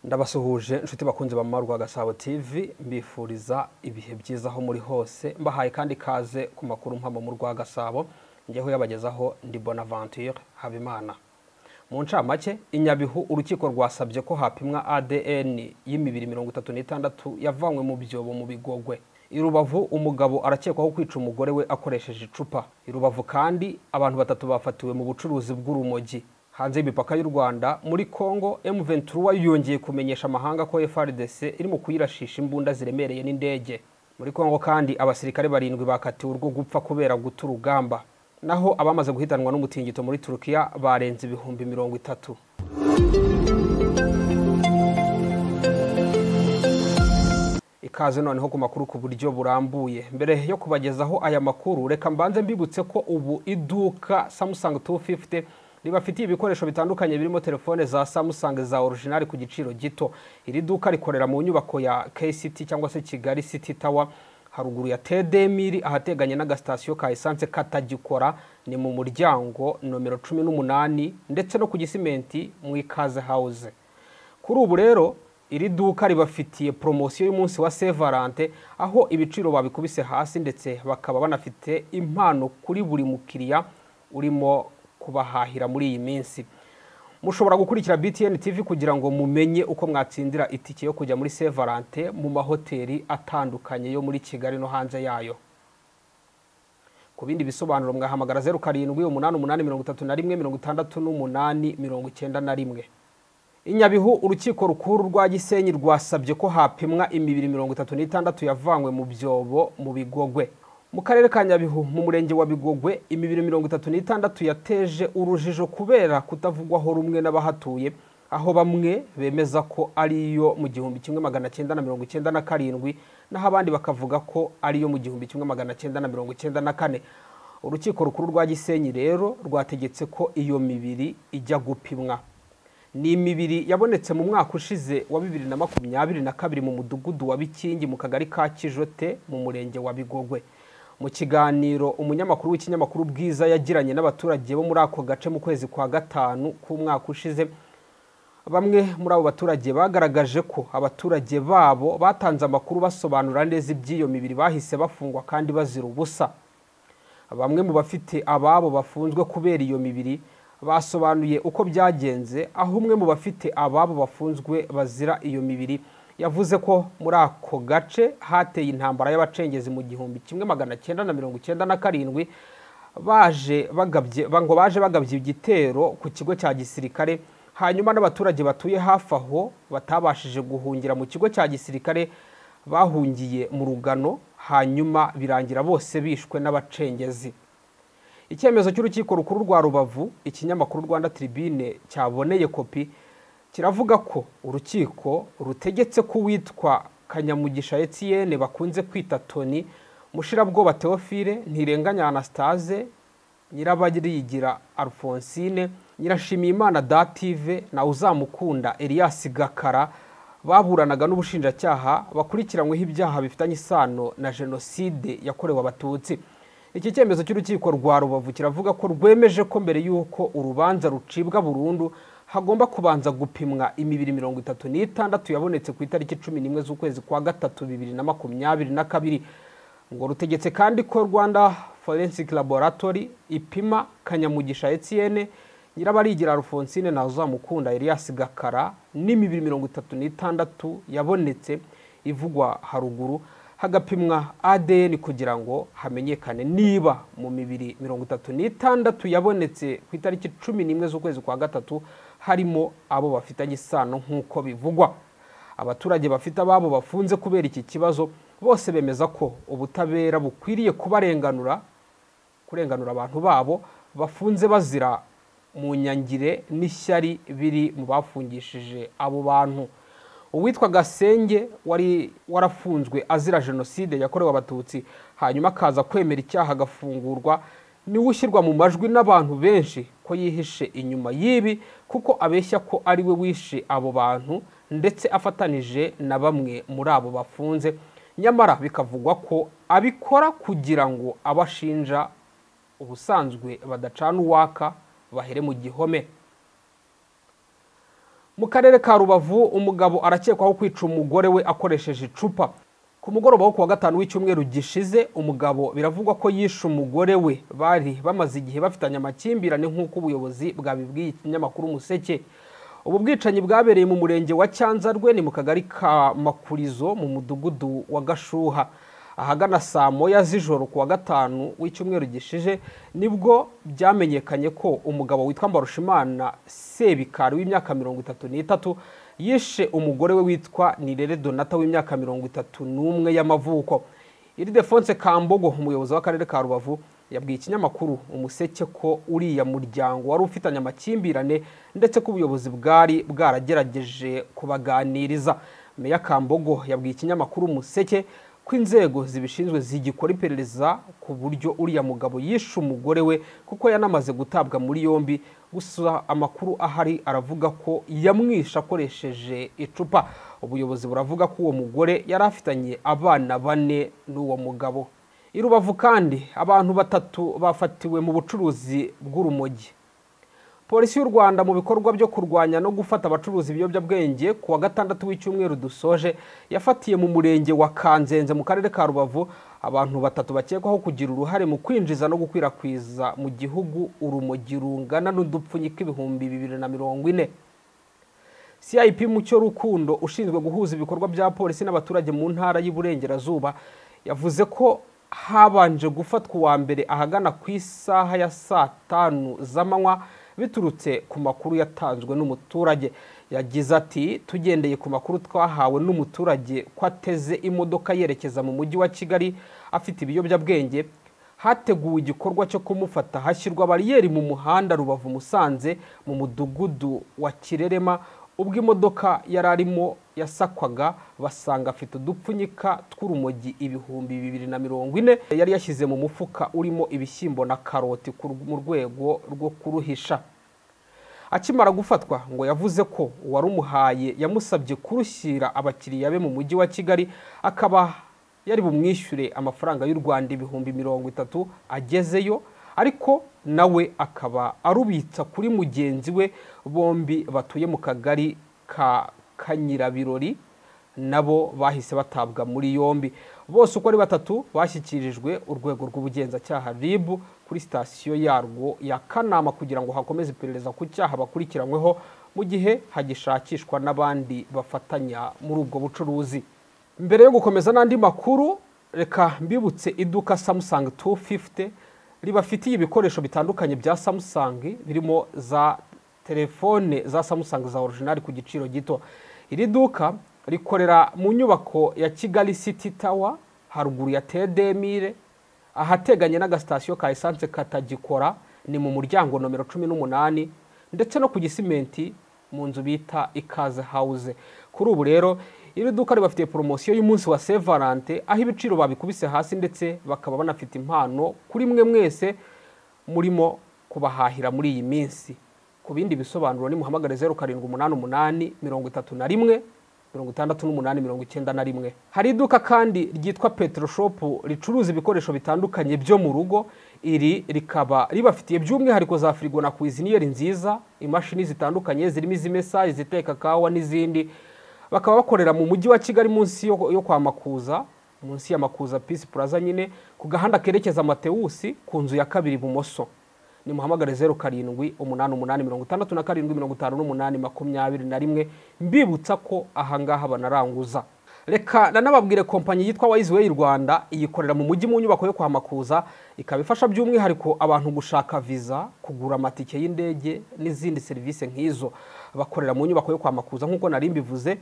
Ndabasuhuje inshuti bakunze ba Mama Gasabo TV, mbifuriza ibihe byiza aho muri hose, mbahaye kandi kaze ku makuru mpamo mu rwa Gasabo, njyeho yabagezaho ndi Bonaventure Habimana. Mu ncamake, i Nyabihu urukiko rwasabye ko hapimwa ADN y'imibiri 36 yavanywe mu byobo mu Bigogwe. I Rubavu umugabo arakekwaho kwica umugore we akoresheje icupa. I Rubavu kandi abantu batatu bafatiwe mu bucuruzi bw'urumogi. Hanze y'imipaka y'u Rwanda, muri Congo, M23 yongeye kumenyesha amahanga ko FARDC irimo kuyirashisha imbunda ziremereye n'indege. Muri Congo kandi abasirikare 7 bakatiwe urwo gupfa kubera guta urugamba. Naho abamaze guhitanwa n'umutingito muri Turukiya barenze 30,000. Ikaze noneho ku makuru ku buryo burambuye. Mbere yo kubagezaho aya makuru, reka mbanze mbibutse ko ubu iduka Samsung 250 ribafitiye ibikoresho bitandukanye birimo telefone za Samsung za original ku giciro gito. Iri duka rikorera mu nyubako ya KCT cyangwa se Kigali City Tower, haruguru ya TDMiri, ahateganye n'agasitasiyo ka essence katagikora, ni mu muryango nomero 18 ndetse no ku Gisimenti mu Ikaze House. Kuri ubu rero iri duka ribafitiye promosiyo y'umunsi wa Saint Valentin, aho ibiciro babikubise hasi ndetse bakaba banafite impano kuri buri mukiriya urimo kubahahira muri iyi minsi. Mushobora gukurikira BTN TV kugira ngo mumenye uko mwatsindira itike yo kujya muri Saint Valentin mu mahoteli atandukanye yo muri Kigali no hanze yayo. Ku bindi bisobanuro mwahamagara 0788 31 68 91. I Nyabihu urukiko rukuru rwa Gisenyi rwasabye ko hapimwa imibiri 36 yavanywe mu byobo mu Bigogwe. Mu karere ka Nyabihu mu murenge wa Bigogwe, imibiri 36 yateje urujijo kubera kutavugwaho rumwe n'abahatuye, aho bamwe bemeza ko ariyo mu 1997 naho abandi bakavuga ko ariyo mu 1994. Urukiko rukuru rwa Gisenyi rero rwategetse ko iyo mibiri ijya gupimwa. Ni imibiri yabonetse mu mwaka ushize wa 2022 mu mudugudu wa Bikingi mu kagari ka Kijote mu murenge wa Bigogwe. Mu kiganiro umunyamakuru w'ikinyamakuru Bwiza yagiranye n'abaturage bo muri ako gace mu kwezi kwa gatanu k'umwaka ushize, bamwe muri abo baturage bagaragaje ko abaturage babo batanze amakuru basobanura neza iby'iyo mibiri bahise bafungwa kandi bazira ubusa. Bamwe mu bafite ababo bafunzwe kubera iyo mibiri basobanuye uko byagenze, aho umwe mu bafite ababo bafunzwe bazira iyo mibiri yavuze ko muri ako gace hateye intambara y'abacengezi mu 1997, baje bagabye igitero ku kigo cya gisirikare, hanyuma n'abaturage batuye hafi aho batabashije guhungira mu kigo cya gisirikare bahungiye mu rugano, hanyuma birangira bose bishwe n'abacengezi. Icyemezo cy'urukiko rukuru rwa Rubavu, ikinyamakuru Rwanda Tribune cyaboneye kopi, kiravuga ko urukiko rutegetse ko uwitwa Kanyamugisha Etienne bakunze kwita Tony, Mushirabwoba Theophile, Ntirenganya Anastase, Nyirabarigira Alphonsine, Nyirashimiyimana Dative na Uzamukunda Elias Gakara baburanaga n'ubushinjacyaha bakurikiranyweho ibyaha bifitanye isano na jenoside yakorewe Abatutsi. Iki cyemezo cy'urukiko rwa Rubavu kiravuga ko rwemeje ko mbere y'uko urubanza rucibwa burundu hagomba kubanza gupimwa imibiri 36 yabonetse ku itariki 11 z'ukwezi kwa gatatu 2022. Ngo rutegetse kandi ko Rwanda Forensic Laboratory ipima Kanyamugisha Etienne, Nyirabarigira Alphonsine na Uzamukunda Elias Gakara n'imibiri 36 yabonetse ivugwa haruguru, hagapimwa ADN kugira ngo hamenyekane niba mu mibiri 36 yabonetse ku itariki 11 z'ukwezi kwa gatatu harimo abo bafitanye isano nk'uko bivugwa. Abaturage bafite ababo bafunze kubera iki kibazo bose bemeza ko ubutabera bukwiriye kubarenganura, kurenganura abantu babo bafunze bazira mu nyangire n'ishyari biri mu bafungishije abo bantu. Uwitwa Gasenge wari warafunzwe azira jenoside yakorewe Abatutsi, hanyuma akaza kwemera icyaha agafungurwa, niwe ushyirwa mu majwi n'abantu benshi ko yihishe inyuma y'ibi, kuko abeshya ko ari we wishe abo bantu ndetse afatanije na bamwe muri abo bafunze, nyamara bikavugwa ko abikora kugira ngo abashinja ubusanzwe badacana uwaka bahere mu gihome. Mu karere ka Rubavu umugabo arakekwaho kwica umugore we akoresheje icupa. Ku mugoroba wo kuwa gatanu w'icyumweru gishize, umugabo biravugwa ko yishe umugore we bari bamaze igihe bafitanye amakimbirane nk'uko ubuyobozi bwabibwiye ikinyamakuru Umuseke. Ubu bwicanyi bwabereye mu murenge wa Cyanzarwe, ni mu kagari ka Makurizo mu mudugudu wa Gashuha. Ahagana saa moya z'ijoro kuwa gatanu w'icyumweru gishije nibwo byamenyekanye ko umugabo witwa Mbarushimana Sebikari w'imyaka 33 yishe umugore we witwa Nirere Donata w'imyaka 31 y'amavuko. Ildefonse Kambogo, umuyobozi w'akarere ka Rubavu, yabwiye ikinyamakuru Umuseke ko uriya muryango wari ufitanye amakimbirane ndetse ko ubuyobozi bwari bwaragerageje kubaganiriza. Meya Kambogo yabwiye ikinyamakuru Umuseke ko inzego zibishinzwe zigikora iperereza ku buryo uriya mugabo yishe umugore we, kuko yanamaze gutabwa muri yombi. Gusa amakuru ahari aravuga ko yamwishe akoresheje icupa. Ubuyobozi buravuga ko uwo mugore yari afitanye abana 4 n'uwo mugabo. I Rubavu kandi abantu 3 bafatiwe mu bucuruzi bw'urumogi. Polisi y'u Rwanda mu bikorwa byo kurwanya no gufata abacuruzi ibiyobyabwenge kuwa gatandatu w'icyumweru dusoje yafatiye mu murenge wa Kanzenze mu karere ka Rubavu abantu 3 bakekwaho kugira uruhare mu kwinjiza no gukwirakwiza mu gihugu urumogi rungana n'udupfunyika 2040. CIP Mucyo Rukundo ushinzwe guhuza ibikorwa bya polisi n'abaturage mu ntara y'Iburengerazuba yavuze ko habanje gufatwa uwa mbere ahagana ku isaha ya saa 5 z'amanywa biturutse ku makuru yatanzwe n'umuturage. Yagize ati tugendeye ku makuru twahawe n'umuturage ko ateze imodoka yerekeza mu mujyi wa Kigali afite ibiyobyabwenge, hateguwe igikorwa cyo kumufata hashyirwa bariyeri mu muhanda Rubavu Musanze mu mudugudu wa Kirerema. Ubwo imodoka yari arimo yasakwaga basanga afite udupfunyika tw'urumogi 2040 yari yashyize mu mufuka urimo ibishyimbo na karoti mu rwego rwo kuruhisha. Akimara gufatwa ngo yavuze ko uwarumuhaye yamusabye kurushyira abakiriya be mu mujyi wa Kigali, akaba yari bumwishyure amafaranga y'u Rwanda 30,000 agezeyo, ariko nawe akaba arubitsa kuri mugenzi we bombi batuye mu kagari ka Kanyirabirori, nabo bahise batabwa muri yombi. Bose uko ari 3 bashyikirijwe urwego rw'ubugenzacyaha RIB kuri sitasiyo yarwo ya Kanama kugira ngo hakomeze iperereza ku cyaha bakurikiranyweho mu gihe hagishakishwa n'abandi bafatanya muri ubwo bucuruzi. Mbere yo gukomeza n'andi makuru, reka mbibutse iduka Samsung 250 ribafitiye ibikoresho bitandukanye bya Samsung birimo za telefone za Samsung za original ku giciro gito. Iri duka rikorera mu nyubako ya Kigali City Tower haruguru ya Tedemire, ahateganye n'agasitasiyo ka essence katagikora, ni mu muryango nomero 18, ndetse no ku Gisimenti mu nzu bita Ikaze House. Kuri ubu rero iri duka ribafitiye promosiyo y'umunsi wa Saint Valentin, aho ibiciro babikubise hasi ndetse bakaba banafite impano kuri mwe mwese murimo kubahahira muri iyi minsi. Ku bindi bisobanuro ni muhamagare 0788 31 68 91. Hari iduka kandi ryitwa Petroshop ricuruza ibikoresho bitandukanye byo mu rugo. Iri rikaba ribafitiye by'umwihariko za frigo na cuisiniere nziza, imashini zitandukanye zirimo izimesa, iziteka kawa n'izindi. Bakaba bakorera mu mujyi wa Kigali munsi yo kwa Makuza, munsi ya Makuza Peace Plaza nyine, ku gahanda kerekeza Mateusi ku nzu ya 2 ibumoso. Ni muhamagare 07 88 67 58 21, mbibutsa ko ahangaha banaranguza. Reka nanababwire kompanyi yitwa Wise Way Rwanda iyikorera mu mujyi mu nyubako yo kwa Makuza, ikaba ifasha by'umwihariko abantu gushaka visa, kugura amatike y'indege n'izindi serivisi nk'izo. Bakorera mu nyubako yo kwa Makuza nk'uko nari mbivuze.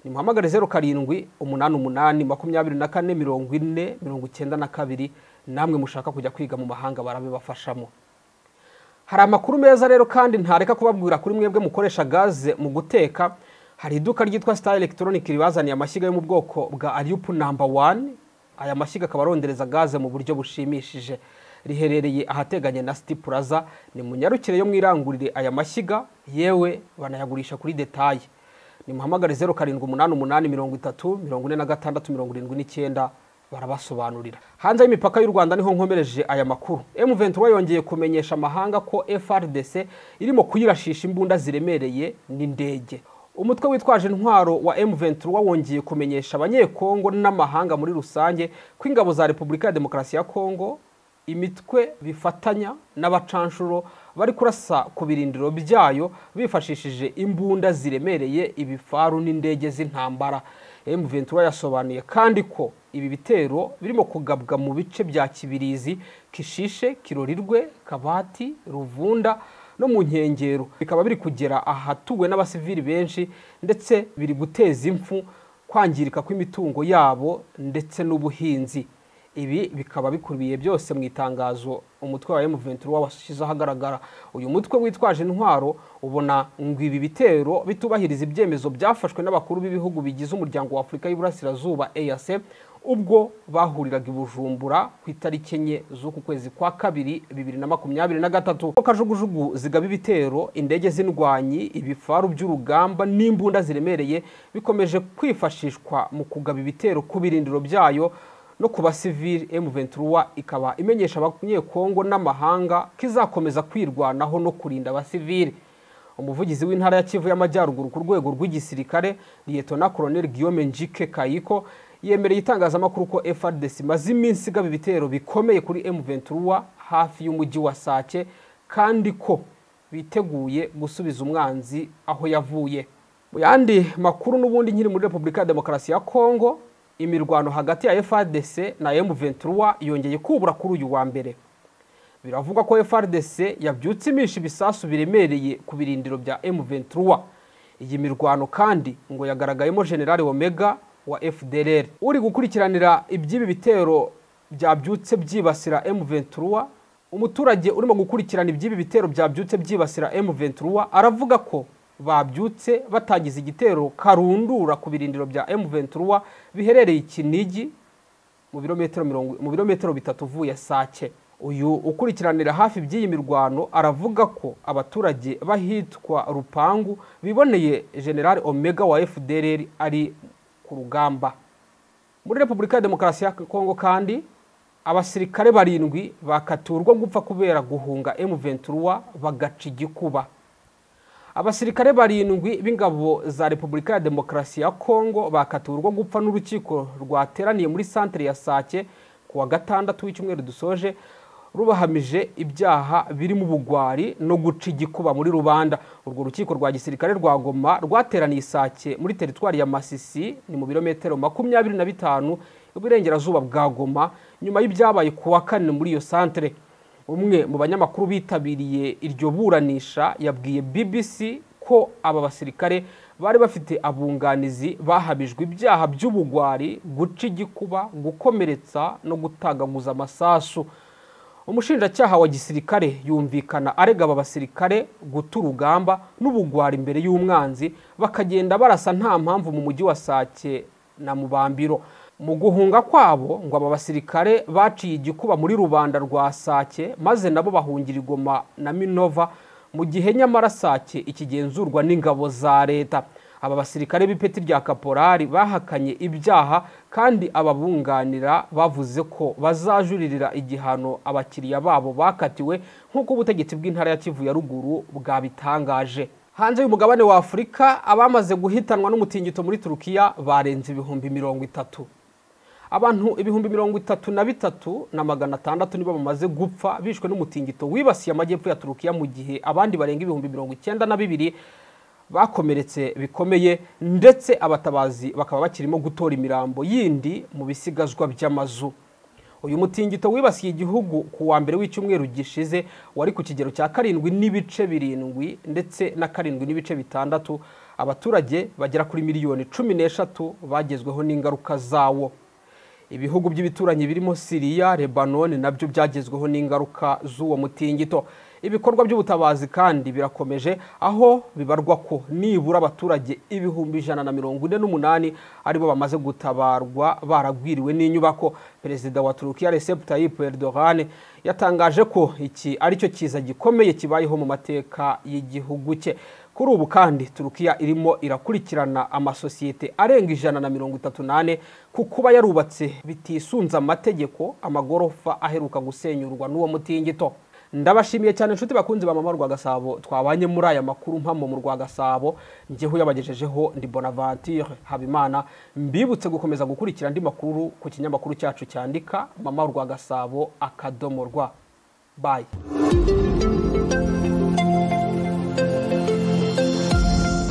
Ni muhamagare 07 88 24 40 92, namwe mushaka kujya kwiga mu mahanga barabibafashamo. Hari amakuru meza rero kandi ntareka kubabwira kuri mwebwe mukoresha gaze mu guteka. Hari iduka ryitwa Star Electronic ribazaniye amashyiga yo mu bwoko bwa Ariup number 1. Aya mashyiga akaba arondereza gaze mu buryo bushimishije. Riherereye ahateganye na City Plaza, ni munyarukire yo mwirangurire aya mashyiga, yewe banayagurisha kuri detail. Ni muhamagare 0788 30 46 79 barabasobanurira. Hanze y'imipaka y'u Rwanda niho nkomereje aya makuru. M23 yongeye kumenyesha amahanga ko FARDC irimo kuyirashisha imbunda ziremereye n'indege. Umutwe witwaje intwaro wa M23 wongeye kumenyesha abanyekongo n'amahanga muri rusange ko ingabo za Repubulika ya Demokarasi ya Kongo, imitwe bifatanya n'abacanshuro bari kurasa ku birindiro byayo bifashishije imbunda ziremereye, ibifaru n'indege z'intambara. M23 yasobanuye kandi ko ibi bitero birimo kugabwa mu bice bya Kibirizi, Kishishe, Kirorirwe, Kabati, Ruvunda no mu nkengero, bikaba biri kugera ahatuwe n'abasivili benshi ndetse biri guteza impfu, kwangirika kw'imitungo yabo ndetse n'ubuhinzi. Ibi bikaba bikubiye byose mu itangazo umutwe wa M23 washyize ahagaragara. Uyu mutwe witwaje intwaro ubona ngo ibi bitero bitubahiriza ibyemezo byafashwe n'abakuru b'ibihugu bigize umuryango wa Afurika y'Iburasirazuba EAC ubwo bahuriraga i Bujumbura ku itariki 4 z'uku kwezi kwa kabiri 2023. Kajugujugu zigaba ibitero, indege z'indwanyi, ibifaru by'urugamba n'imbunda ziremereye bikomeje kwifashishwa mu kugaba ibitero ku birindiro byayo no ku basivili. M23 ikaba imenyesha abanyekongo n'amahanga kizakomeza kwirwanaho no kurinda abasivili. Umuvugizi w'intara ya Kivu y'Amajyaruguru ku rwego rw'igisirikare, Lieutenant Colonel Guillaume Njike Kayiko, yemereye itangazamakuru ko FARDC imaze iminsi igaba ibitero bikomeye kuri M23 hafi y'umujyi wa Sake, kandi ko biteguye gusubiza umwanzi aho yavuye. Mu yandi makuru n'ubundi nkiri muri Repubulika ya Demokarasi ya Kongo, imirwano hagati ya FARDC na M23 yongeye kubura kuri uyu wa mbere. Biravugwa ko FARDC yabyutse imisha ibisasu biremereye ku birindiro bya M23. Iyi mirwano kandi ngo yagaragayemo General Omega wa FDLR uri gukurikiranira iby'ibi bitero byabyutse byibasira M23. Umuturage urimo gukurikirana iby'ibi bitero byabyutse byibasira M23 aravuga ko babyutse batangiza igitero karundura ku birindiro bya M23 biherereye Kinigi mu birometero 3 uvuye Sake. Uyu ukurikiranira hafi by'iyi mirwano aravuga ko abaturage bahitwa Rupangu biboneye General Omega wa FDLR ari ku rugamba. Muri Repubulika ya Demokarasi ya Kongo kandi abasirikare 7 bakaturwa gupfa kubera guhunga M23 bagaca igikuba. Abasirikare 7 b'ingabo za Repubulika ya Demokarasi ya Kongo bakaturwa gupfa n'urukiko rwateraniye muri santere ya Sake kuwa gatandatu w'icyumweru dusoje, rubahamije ibyaha biri mu bugwari no guca igikuba muri rubanda. Urwo rukiko rwa gisirikare rwa Goma rwateraniye Sake muri teritwari ya Masisi, ni mu birometero 25 iburengerazuba bwa Goma, nyuma y'ibyabaye kuwa kane muri iyo santere. Umwe mu banyamakuru bitabiriye iryo buranisha yabwiye BBC ko aba basirikare bari bafite abunganizi bahabijwe ibyaha by'ubugwari, guca igikuba, gukomeretsa no gutagaguza amasasu. Umushinjacyaha wa gisirikare yumvikana arega aba basirikare guta urugamba n'ubugwari imbere y'umwanzi, bakagenda barasa nta mpamvu mu mujyi wa Sake na Mubambiro. Mu guhunga kwabo ngo aba basirikare baciye igikuba muri rubanda rwa Sake, maze nabo bahungira Goma na Minova, mu gihe nyamara Sake ikigenzurwa n'ingabo za leta. Aba basirikare b'ipeti rya kaporari bahakanye ibyaha, kandi ababunganira bavuze ko bazajuririra igihano abakiriya babo bakatiwe, nk'uko ubutegetsi bw'intara ya Kivu ya ruguru bwabitangaje. Hanze y'umugabane wa Afurika, abamaze guhitanwa n'umutingito muri Turukiya barenze 30,000. Abantu 33,600 nibo bamaze gupfa bishwe n'umutingito wibasiye amajyepfo ya Turukiya, mu gihe abandi barenga 92,000 bakomeretse bikomeye, ndetse abatabazi bakaba bakirimo gutora imirambo yindi mu bisigazwa by'amazu. Uyu mutingito wibasiye igihugu ku wa mbere w'icyumweru gishize wari ku kigero cya 7.7 ndetse na 7.6. Abaturage bagera kuri miliyoni 13 bagezweho n'ingaruka zawo. Ibihugu by'ibituranyi birimo Syria, Lebanon nabyo byagezweho n'ingaruka z'uwo mutingito. Ibikorwa by'ubutabazi kandi birakomeje, aho bibarwa ko nibura abaturage 148,000 aribo bamaze gutabarwa baragwiriwe n'inyubako. Perezida wa Turukiya Recep Tayyip Erdogan yatangaje ko iki aricyo kiza gikomeye kibayeho mu mateka y'igihugu cye. Kuri ubu kandi Turukiya irimo irakurikirana amasosiyete arenga 134 ku kuba yarubatse bitisunze amategeko amagorofa aheruka gusenyurwa n'uwo mutingito. Ndabashimiye cyane inshuti bakunzi ba Mama Rwagasabo twabanye muri aya makuru mpamo mu Rwagasabo. Njyeho yabagejejeho ndi Bonaventure Habimana, mbibutse gukomeza gukurikira andi makuru ku kinyamakuru cyacu cyandika Mama Rwagasabo akadomo rwa. Bye.